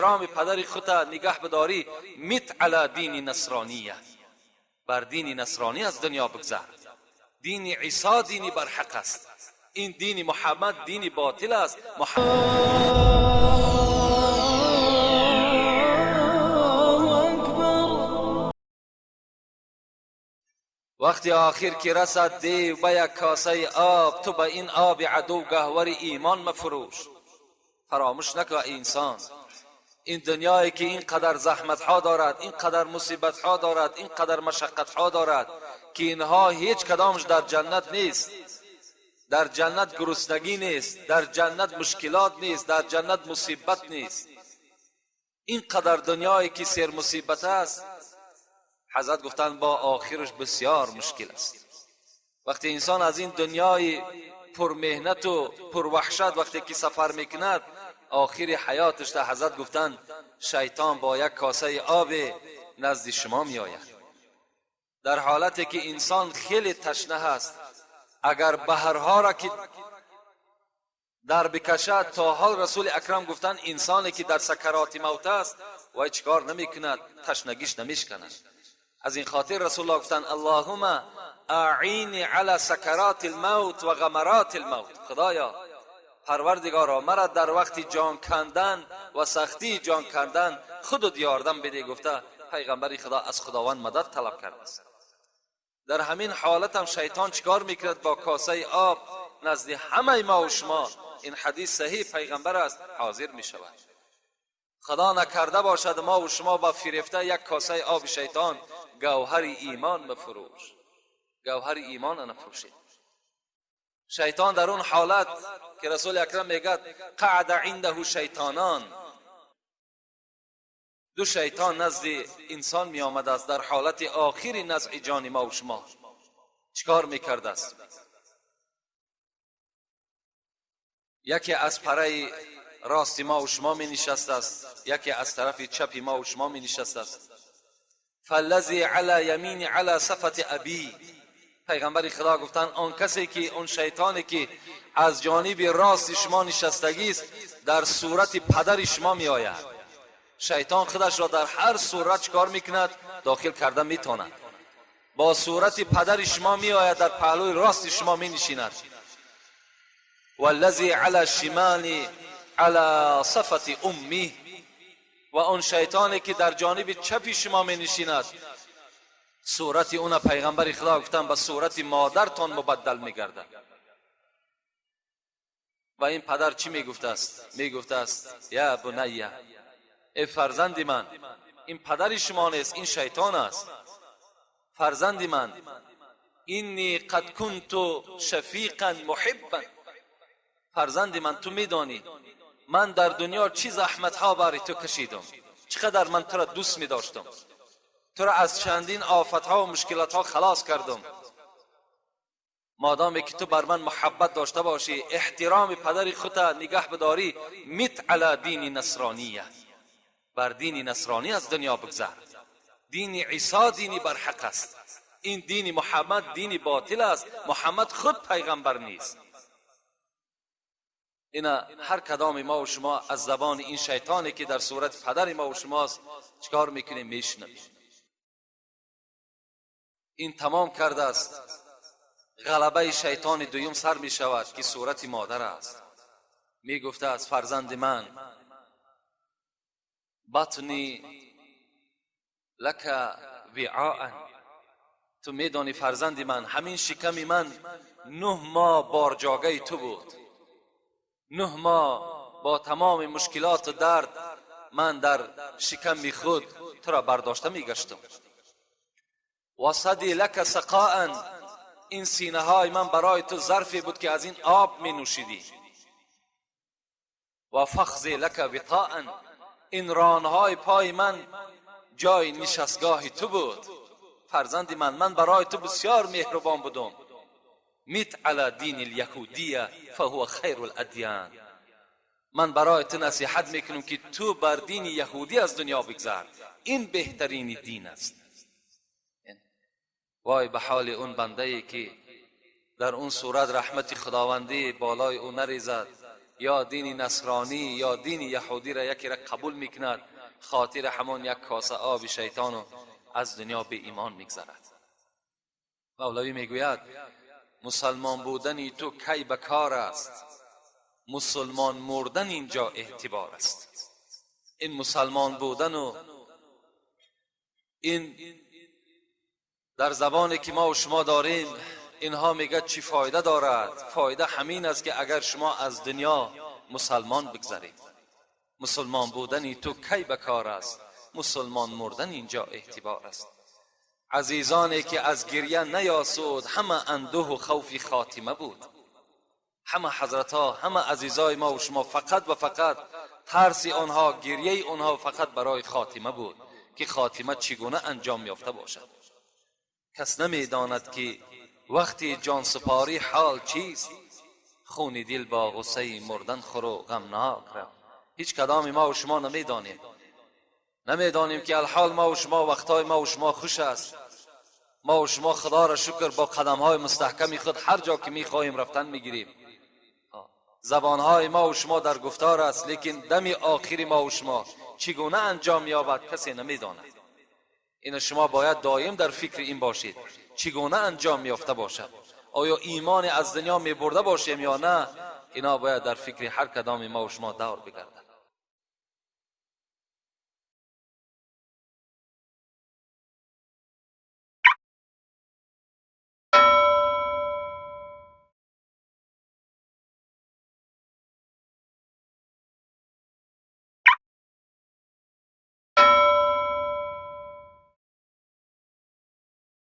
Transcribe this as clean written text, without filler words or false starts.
احترام پدر خود نگه بداری، مت علی دین نصرانیه، بر دین نصرانی از دنیا بگذر. دین عیسی دینی بر حق است، این دین محمد دین باطل است. وقتی آخر که رسد دیو به یک کاسه آب، تو به این آب عدو گهور ایمان مفروش. فراموش نکن انسان، این دنیایی که اینقدر زحمت ها دارد، اینقدر مصیبت ها دارد، اینقدر مشقت ها دارد که اینها هیچ کدامش در جنت نیست. در جنت گرسنگی نیست، در جنت مشکلات نیست، در جنت مصیبت نیست. اینقدر دنیایی که سر مصیبت است، حضرت گفتند با آخرش بسیار مشکل است. وقتی انسان از این دنیای پر مهنت و پر وحشت وقتی که سفر میکند، آخر حیاتش در حضرت گفتند شیطان با یک کاسه آب نزد شما می آید. در حالتی که انسان خیلی تشنه است، اگر بحرها را که در بکشد، تا حال رسول اکرم گفتند انسانی که در سکرات موت است وای چیکار نمیکند، تشنگیش نمیشکند. از این خاطر رسول الله گفتند اللهم اعینی علی سکرات الموت و غمرات الموت. خدایا پروردگارا مرا در وقت جان کندن و سختی جان کندن خودت یاردم بده. گفته پیغمبر خدا از خداوند مدد طلب کرده است. در همین حالت هم شیطان چیکار میکرد؟ با کاسه آب نزد همه ما و شما، این حدیث صحیح پیغمبر است، حاضر میشود. خدا نکرده باشد ما و شما با فریفته یک کاسه آب شیطان گوهر ایمان بفروش، گوهر ایمان نفروشید. شیطان در اون حالت که رسول اکرم میگد قعد عنده شیطانان، دو شیطان نزد انسان می آمد است در حالت آخر نزع جان ما و شما. چیکار میکرد است؟ یکی از پره راست ما و شما می نشست است، یکی از طرف چپ ما و شما می نشست است. فالذی علی یمین علی صفت ابی، پیغمبر خدا گفتند آن کسی که، آن شیطانی که از جانب راست شما نشستگی است در صورت پدر شما می آید. شیطان خودش را در هر صورت چکار میکند؟ داخل کرده میتواند. با صورت پدر شما می آید، در پهلوی راست شما می نشیند. والذی علی شمال علی صفت امی، و آن شیطانی که در جانب چپ شما می نشیند صورت اون پیغمبر خدا گفتن به صورت مادرتان مبدل میگردد. و این پدر چی میگفته است؟ میگفته است یا بنیه، ای فرزند من، این پدر شما نیست، این شیطان است. فرزند من، اینی قد کنت شفیقا محبا، فرزند من تو میدانی من در دنیا چی زحمت ها برای تو کشیدم، چقدر من تو را دوست می داشتم، تو را از چندین آفت ها و مشکلات ها خلاص کردم. مادامی که تو بر من محبت داشته باشی، احترام پدر خود نگه بداری، مت علی دین نصرانیه، بر دین نصرانی از دنیا بگذر. دین عیسی دینی بر حق است، این دین محمد دین باطل است، محمد خود پیغمبر نیست. اینا هر کدام ما و شما از زبان این شیطانی که در صورت پدر ما و شماست چیکار میکنیم؟ میشنویم. این تمام کرده است. غلبه شیطان دویم سر می شود که صورت مادر است. می گفته از فرزند من، بطنی لک وعاء، تو میدانی فرزند من، همین شکم من 9 ماه بارجاگه تو بود، 9 ماه با تمام مشکلات و درد من در شکم خود تو را برداشته می گشتم. و صدی لک سقاء، این سینه های من برای تو ظرفی بود که از این آب می نوشیدی. و فخذی لک وطاء، این رانهای پای من جای نشستگاه تو بود. فرزند من، من برای تو بسیار مهربان بودم. میت علی دین الیهودیه فهو خیر الادیان، من برای تو نصیحت میکنم که تو بر دین یهودی از دنیا بگذر، این بهترین دین است. وای به حال اون بنده ای که در اون صورت رحمت خداوندی بالای او نریزد یا دین نصرانی یا دین یهودی را یکی را قبول میکند، خاطر همان یک کاسه آب شیطان از دنیا به ایمان میگذرد. مولوی میگوید مسلمان بودن تو کی به کار است، مسلمان مردن اینجا اعتبار است. این مسلمان بودن و این در زبانی که ما و شما داریم، اینها میگه چی فایده دارد؟ فایده همین است که اگر شما از دنیا مسلمان بگذرید. مسلمان بودن تو کی به کار است، مسلمان مردن اینجا اعتبار است. عزیزانی که از گریه نیاسود، همه اندوه و خوف خاتمه بود. همه حضرت ها، همه عزیزای ما و شما فقط و فقط ترس آنها، گریه آنها فقط برای خاتمه بود که خاتمه چگونه انجام یافته باشد. کس نمیداند که وقتی جان سپاری حال چیست. خون دل با غصه مردن خور و غمناک را. هیچ کدام ما و شما نمیدانیم، نمیدانیم که الحال ما و شما وقتای ما و شما خوش است. ما و شما خدا را شکر با قدم های مستحکمی خود هر جا که میخواهیم رفتن میگیریم. زبانهای ما و شما در گفتار است، لیکن دم آخری ما و شما چگونه انجام یابد کسی نمیداند. این شما باید دایم در فکر این باشید چگونه انجام یافته باشد. آیا ایمان از دنیا می برده باشیم یا نه؟ اینا باید در فکر هر کدام ما و شما دور بگردد.